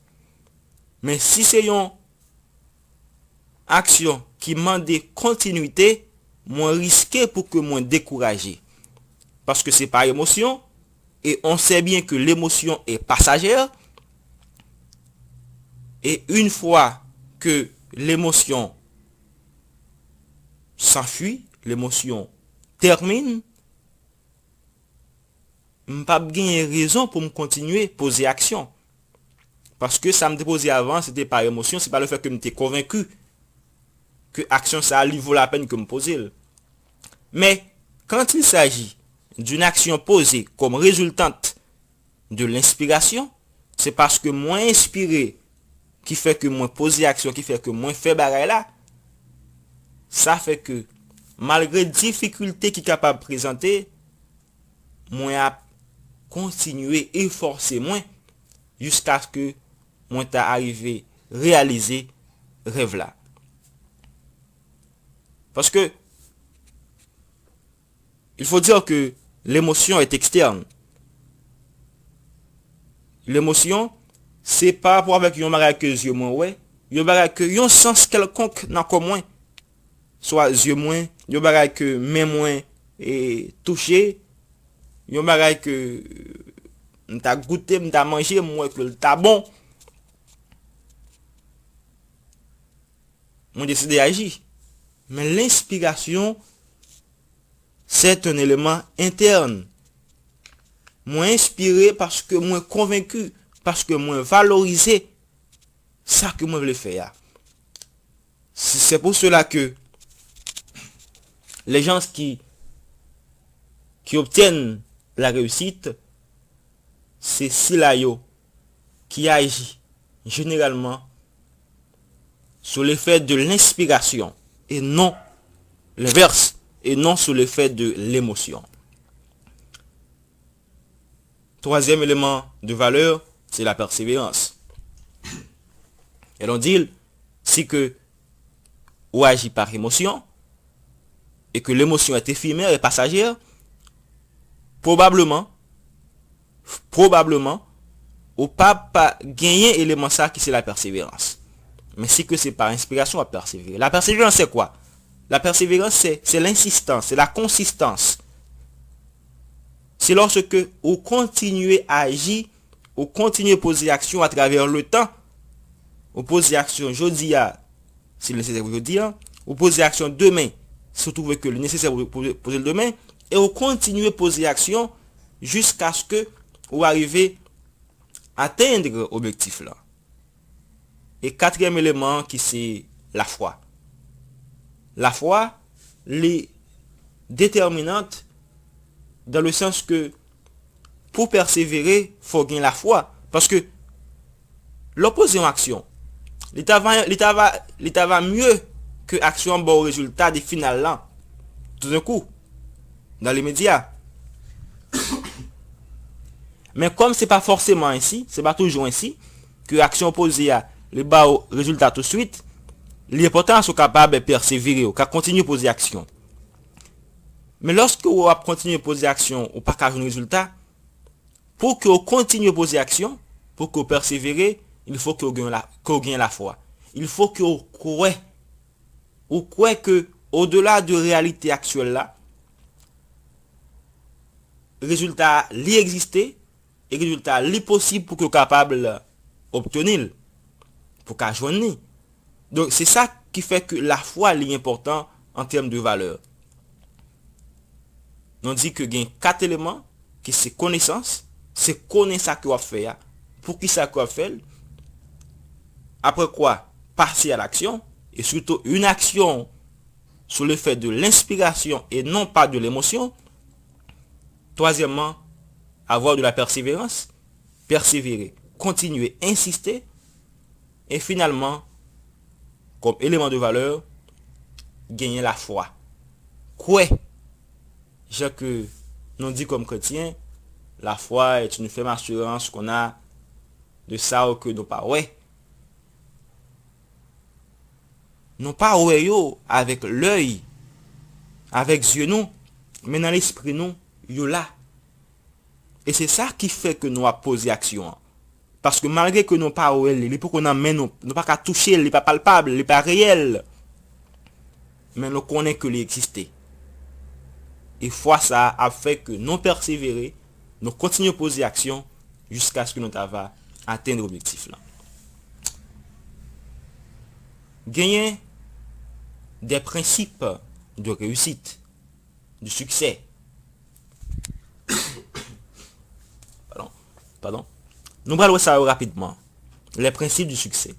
Men si se yon aksyon ki mande kontinwite, mwen riske pou ke mwen dekouraje. Paske se pa emosyon, e on sè byen ke lemosyon e pasajè, e yon fwa ke lemosyon sanfwi, lemosyon tèmine, m p ap genyen rezon pou m kontinye poze aksyon. Paske sa m te poze avan, se te pa emosyon, se pa le fè ke m te konvenki ke aksyon sa a li vo lapèn ke m poze l. Mais, quand il s'agit d'une action posée comme résultante de l'inspiration, se paske mwen enspire ki fè ke mwen poze aksyon, ki fè ke mwen fè bagay la. Sa fè ke, malgre difikilte ki kapab prezante, mwen ap kontinye efòse mwen jiskaske mwen ta arive reyalize rèv la. Paske, il faut dire que l'émotion est externe. Lemosyon, se pa rapò avèk yon bagay ke zye mwen wè, yon bagay ke yon sans kèlkonk nan kò mwen, swa zye mwen, yon bagay ke men mwen e touche, yon bagay ke m ta goute, m ta manje, m wè ke l ta bon. Mwen deside aji. Men lenspirasyon, c'est un élément interne. Mwen enspire paske mwen konvenki, paske mwen valorize sa ke mwen vle fè a. C'est c'est pour cela que les gens qui, qui obtiennent la réussite, se sila yo ki aji jeneralman sou lefè de lenspirasyon e non lenvès, e non sou lefè de lemosyon. Troisième élément de valeur, c'est la persévérance. Et l'on dit, si que ou aji par émotion, et que l'émotion est éphémère et passagère, probablement, probablement, ou pa, pa genyen eleman sa ki se la persévérance. Men si ke se pa enspirasyon, w ap persevere. La persévérance, c'est quoi? La persévérance, c'est, c'est l'insistance, c'est la consistance. Se lòske ou kontinye aji, ou kontinye poze aksyon atravè le tan. Ou poze aksyon jodi a, si l nesesè pou jodi a. Ou poze aksyon demen, si w twouve ke li nesesè pou, pou poze l demen. E ou kontinye poze aksyon jiskaske ou arive atenn objektif la. E katriyèm eleman an ki se lafwa. Lafwa, li déterminante dans le sens que pou pèsevere, fò gen lafwa. Paske lè w poze yon aksyon, li ta va, li ta va, li ta va mye ke aksyon an ba w rezilta de final lan. Toudenkou, dans l'immédiat. Men kòm se pa fòseman ensi, se pa toujou ensi, ke aksyon w poze a, li ba w rezilta touswit, li enpòtan si w kapab pèsevere, w ka kontinye poze aksyon. Men lòske w ap kontinye poze aksyon, ou pa ka jwenn rezilta, pou ke w kontinye poze aksyon, pou ke w pèsevere, Il faut que w gen la, que w gen lafwa. Il faut que w kwè. Ou kwè ke, au-delà de réalité actuelle la, rezilta a li egziste, e rezilta a li posib pou ke w kapab obteni l, pou w ka jwenn li. Donk, se sa ki fè ke lafwa li enpòtan an tèm de valè. Nou di ke gen kat eleman, ki se konesans, se konnen sa ke w ap fè a, poukisa ke w ap fè l. Après quoi, passer à l'action, et surtout une action sur le fait de l'inspiration et non pas de l'émotion. Troisièmement, avoir de la persévérance, persévérer, continuer, insister. Et finalement, comme élément de valeur, genyen lafwa. Kwè, jan ke nou di kòm kretyen, la foi est une ferme assurance qu'on a de ça ke nou pa wè. Nou pa wè yo avèk lèy, avèk zye nou, men nan lespri nou, yo la. E se sa ki fè ke nou ap poze aksyon an. Paske malgre ke nou pa wè li, li poko nan men nou, nou pa ka touche l, li pa palpab, li pa reyèl. Men nou konnen ke li egziste. E fwa sa a ap fè ke nou pèsevere, nou kontinye poze aksyon jiskaske nou ta va atenn objektif lan. Genyen des principes de réussite, de succès. Padon. Padon. Nou pral wè sa yo rapidman. Les principes du succès.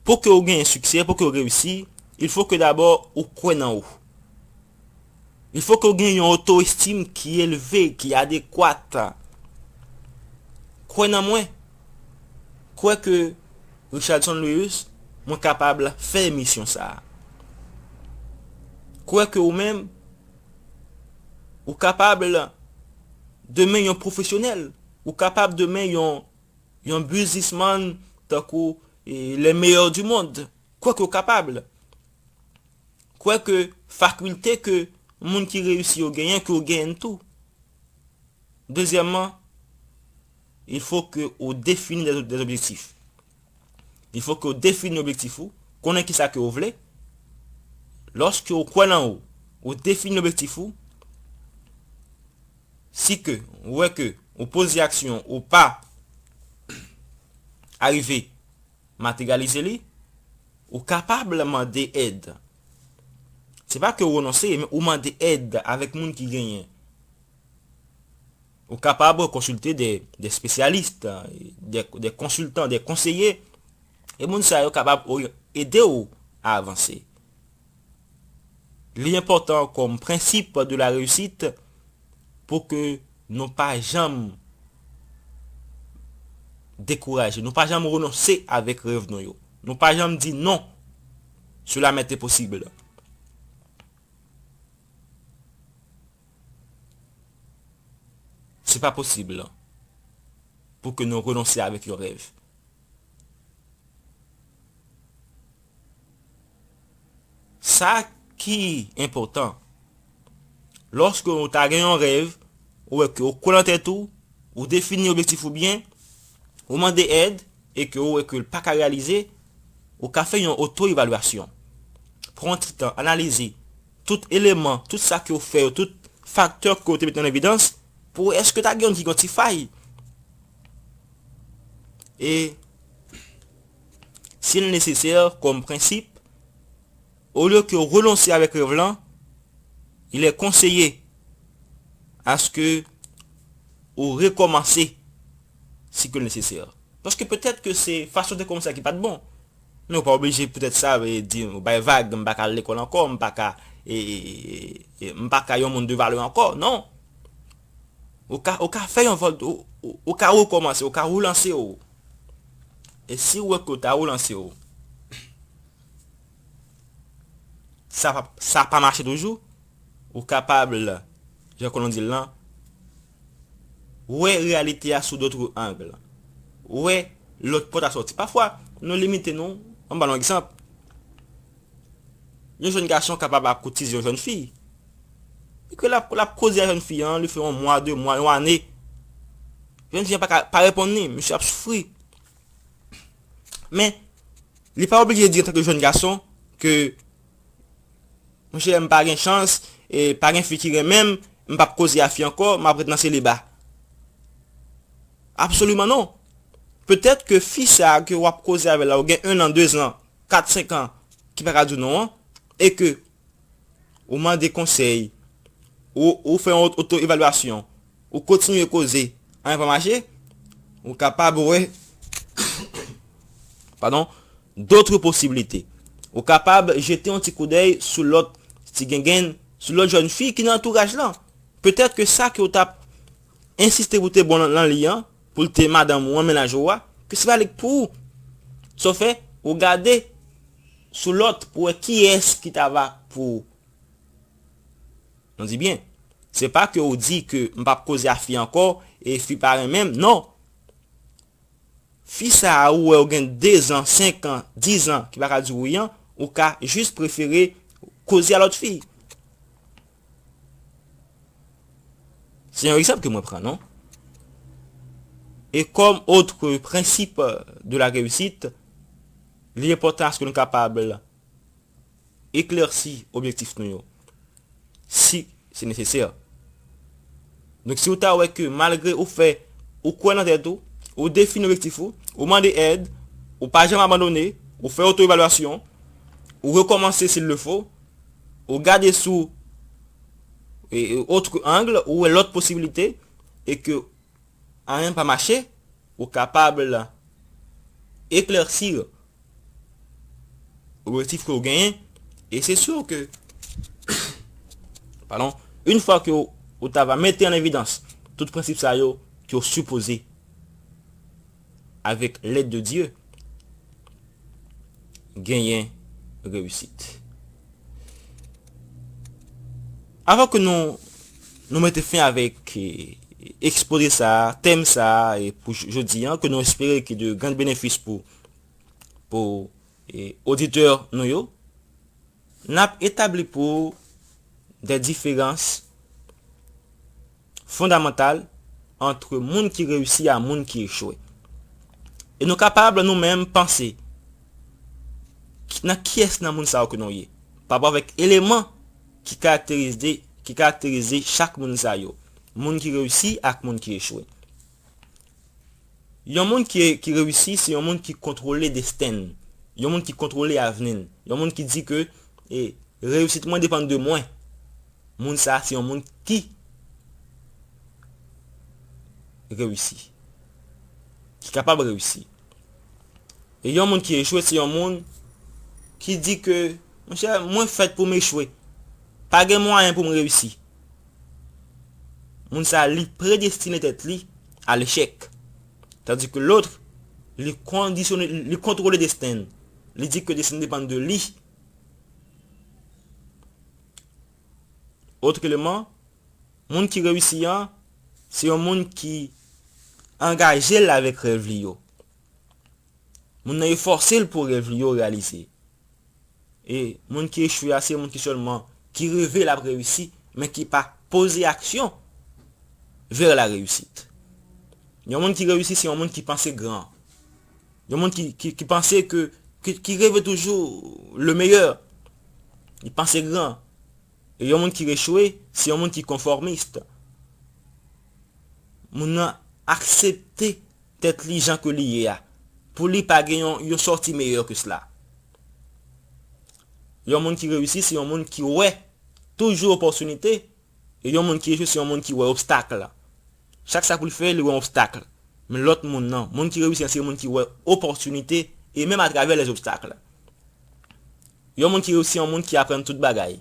Pou ke w genyen siksè, pou ke w reyisi, il faut que d'abord ou kwè nan ou. Il faut que w gen yon oto-estim ki elve, ki adekwat. Kwè nan mwen. Kwè ke Richardson Lewis, mwen kapab fè misyon sa a. Kwè ke ou menm, ou kapab demen yon pwofesyonèl. Ou kapab demen yon, yon biznismann tankou, eh, les meilleurs du monde. Kwè ke w kapab. Kwè ke fakilte ke moun ki reyisi yo genyen, ke w genyen tou. Dezyèmman, il faut que ou défini des, des objectifs. Il faut que ou defini objektif ou, konnen kisa ke ou vle. Lòske ou kwè nan ou, ou defini objektif ou, si ke ou wè ke ou poze aksyon, ou pa arive materyalize li, ou kapab mande èd. Se pa ke ou renonse, men ou mande èd avèk moun ki genyen. Ou kapab konsilte de, de spesyalis, de, de konsiltan, de konseye, e moun sa yo kapab orye-, ede w a avanse. Li enpòtan kòm prensip de la reyusit pou ke nou pa janm dekouraje, nou pa janm renonse avèk rèv nou yo. Nou pa janm di non, cela m'est impossible. Se pa posib pou ke nou renonse avèk yon rèv. Sa ki enpòtan, lòske ou ta gen yon rèv, ou wè ke ou kwè nan tèt ou, ou defini objektif ou byen, ou mande èd, e ke ou wè ke l pa ka reyalize, ou ka fè yon oto-evalyasyon. Pran yon ti tan, analize tout eleman, tout sa ke ou fè yo, tout faktè ke ou te mete an evidans, pou wè èske ta gen youn ki gen yon ti fay. E, si l nesesè, kòm prensip, olye ke w renonse avèk rèv lan, il est conseillé à ce que ou rekòmanse si ke l nesesè. Paske petèt ke se fason w te kòmanse a ki pa t bon. Men ou pa oblije petèt sa vle di ou bay vag, m pa ka al lekòl ankò, m pa ka, e, e, e, e, m pa ka yon moun de valè ankò. Non. Ou ka, ou ka fè yon vòl, ou, ou, ou ka rekòmanse, ou ka relanse w. E si w wè ke w ta relanse w, sa pa, sa pa mache toujou, ou kapab, jan ke nou di l lan, wè reyalite a sou dòt ang. Wè lòt pòt a sòti. Pafwa, nou limite nou. Ann ba nou egzanp. Yon jèn gason kapab ap koutize yon jèn fi. E ke l ap, l ap koze a jèn fi an, li fè yon mwa, de mwa, yon ane. Jèn fi an pa ka, pa reponn li, misye ap soufri. Men, li pa oblije di antanke jèn gason ke, monchè, m pa gen chans, e pa gen fi ki renmen m, m p ap koze a fi ankò, m ap ret nan seliba. Absoliman non. Petèt ke fi sa a ke w ap koze avè l la, ou gen en an, de zan, kat, senk an, ki pa ka di w non an, e ke ou mande konsèy, ou, ou fè yon oto-evalyasyon, ou kontinye koze, anyen pa mache, ou kapab wè, padon, dòt posiblite. Ou kapab jete yon ti koudèy sou lòt ti gengenn, sou lòt jèn fi ki nan antouraj lan. Petèt ke sa ke w t ap ensiste pou te bon nan, nan li an, pou l te madanm ou an, mennaj ou a, ke se pa li k pou ou. Sa w fè, ou gade sou lòt pou wè kiyès ki ta va pou ou. Nou di byen, se pa ke ou di ke m p ap koze a fi ankò e fi pa renmen m, non. Fi sa a ou wè ou gen de zan, senk an, diz an ki pa ka di w wi an, ou ka jis prefere koze a lòt fi. Se yon egzanp ke mwen pran, non? E kòm otre prensip de la reyusit, li enpòtan aske nou kapab eklèsi objektif nou yo, si se nesesè. Donk, si ou ta wè ke malgre ou fè, ou kwè nan tèt ou, ou defini objektif ou, ou mande èd, ou pa janm abandone, ou fè oto-evalyasyon, ou rekòmanse s'il le faut, ou gade sou e, e, otre angle, ou wè lòt posibilite, e ke anyen pa mache, ou kapab eklèsi objektif ke w genyen, e se si ke, padon, yon fwa ke w, ou ta va mete an evidans tout prensip sa yo ke w sipoze, avèk lèd de Dye, genyen reyisit. Avan ke nou, nou mete fen avèk, e, ekspoze sa a, tèm sa a, e pou j-, jodi an, ke nou espere ki de gran benefis pou, pou, e, oditè nou yo, n ap etabli pou de diferans fondamantal ant moun ki reyisi a moun ki echwe. E nou kapab nou menm panse ki, nan kiyès nan moun sa yo ke nou ye, pa rapò avèk eleman ki karakterize, ki karakterize chak moun sa yo, moun ki reyisi ak moun ki echwe. Yon moun ki, ki reyisi, se yon moun ki kontwole desten l. Yon moun ki kontwole avni l. Yon moun ki di ke, e, reyisit mwen depann de mwen. Moun sa a se yon moun ki reyisi. Ki kapab reyisi. E yon moun ki echwe, se yon moun ki di ke, monchè, mwen fèt pou m echwe. Pa gen mwayen pou m reyisi. Moun sa a, li predestine tèt li a lechèk. Tandis que l'autre, li kondisyone, li kontwole desten l. Li di ke desten depann de li. Otrèman, moun ki reyisi an, se yon moun ki angaje l avèk rèv li yo. Moun nan efòse l pou rèv li yo reyalize. E moun ki echwe a, se moun ki sèlman, ki reve l ap reyisi, men ki pa poze aksyon vers la réussite. Yon moun ki reyisi, se yon moun ki panse gran. Yon moun ki, ki, ki panse ke, ki, ki reve toujou le meilleur. Li panse gran. E yon moun ki echwe, se yon moun ki konfòmis. Moun nan aksepte tèt li jan ke li ye a. Pou li pa gen yon, yon sòti meyè ke sela. Yon moun ki reyisi, se yon moun ki wè toujou opòtinite, e yon moun ki echwe, se yon moun ki wè obstak. Chak sa pou l fè, li wè yon obstak. Men lòt moun nan, moun ki reyisi an, se yon moun ki wè opòtinite, e menm atravè lè obstak. Yon moun ki reyisi, se yon moun ki aprann tout bagay.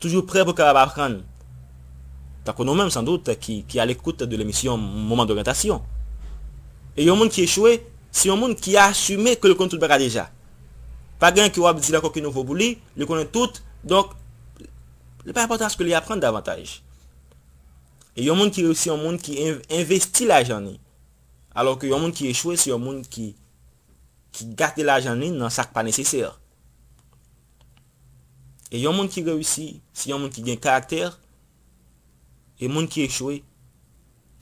Toujou prè pou kapab aprann. Tankou nou menm, sandout, ki, ki à l'écoute de l'émission Moment d'orientation. E yon moun ki echwe, se yon moun ki asime ke l konn tout bagay deja. Pa gen anyen ke w ap di l ankò ki nouvo pou li, li konnen tout, donk, li pa enpòtan aske li aprann davantaj. E yon moun ki reyisi, se yon moun ki en-, envesti lajan li. Alò ke yon moun ki echwe, se yon moun ki, ki gate lajan li nan sa k pa nesesè. E yon moun ki reyisi, se yon moun ki gen karaktè, e moun ki echwe,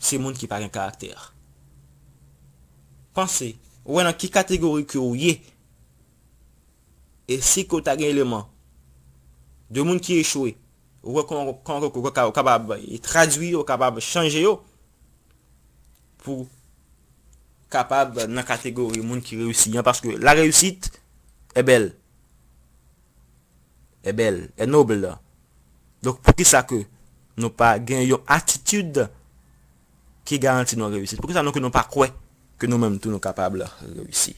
se moun ki pa gen karaktè. Panse, ou wè nan ki kategori ke ou ye, e si ke w ta gen eleman de moun ki echwe, ou wè kòman, kòman ke w ka, w kapab tradui yo, w kapab chanje yo, pou kapab nan kategori moun ki reyisi an, paske la réussite est belle. Est belle, est noble. Donk, poukisa ke nou pa gen yon atitid ki garanti nou reyisit? Poukisa nou ke nou pa kwè ke nou menm tou nou kapab reyisi?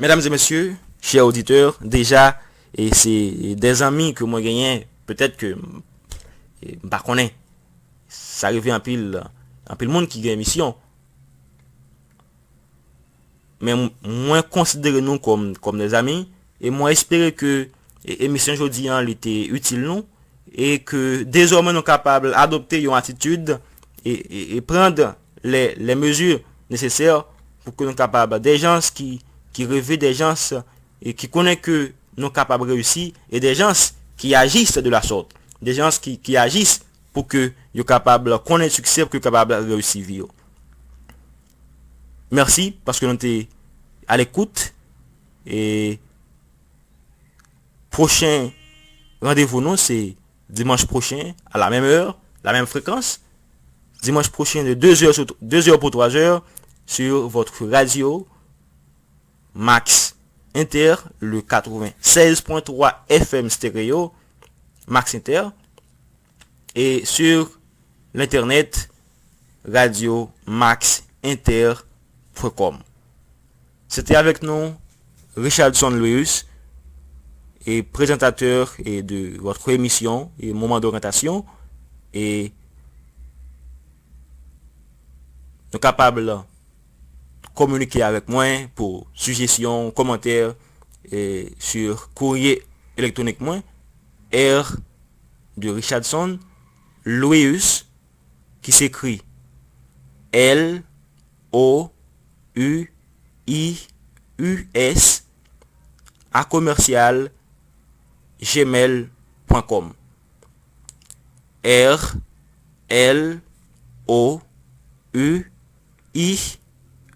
Medam e mesye, chè oditè, deja, e se de zanmi ke mwen genyen, petèt ke m, e m pa konnen. Sa rive anpil, anpil moun ki gen emisyon. Men m, mwen konsidere nou kòm, kòm de zanmi, e mwen espere ke, e, emisyon jodi an, li te itil nou, e ke dezòmè nou kapab adopte yon atitid e, e, e pran les, les mesures nécessaires pou ke nou kapab, des gens qui, qui rêvent, des gens, e ki konnen ke nou kapab reyisi, e des gens qui agissent de la sorte, des gens qui, qui agissent pou ke yo kapab konnen siksè, pou ke yo kapab reyisi vi yo. Mèsi paske nou te a lekout. E pwochen randevou nou, se dimanch pwochen, à la même heure, la même fréquence. Dimanche prochain de deux heures, sur, deux heures pour trois heures sur votre radio Max Inter, le quatre-vingt-seize point trois F M stéréo, Max Inter, et sur l'internet, radio max inter point com. C'était avec nous Richardson Louis, et présentateur et de votre émission et Moment d'orientation. Et nou kapab kominike avèk mwen pou sijesyon, kòmantè, e sur kourye elektwonik mwen, R de Richardson, Louis, ki se ekri L O U I U S a commercial gmail point com. R L O U I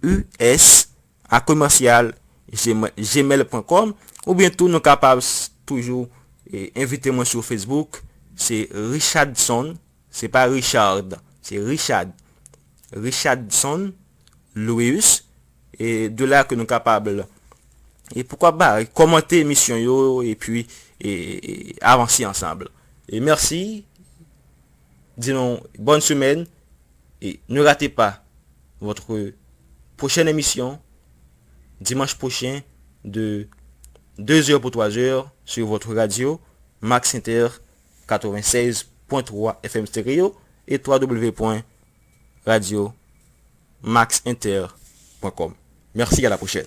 U S a commercial gmail point com, oubyen tou nou kapab s, toujou, e, envite mwen sou Facebook, se Richardson, se pa Richard, se Richard, Richardson Louis, e de la ke nou kapab, e poukwa pa, kòmante emisyon yo, epi, e, e, avanse ansanm. E mèsi, di nou bonne semaine, et ne ratez pas votre prochaine émission, dimanche prochain, de deux heures pour trois heures, sur votre radio, Max Inter quatre-vingt-seize point trois F M stéréo et trois W point radio max inter point com. Merci, à la prochaine.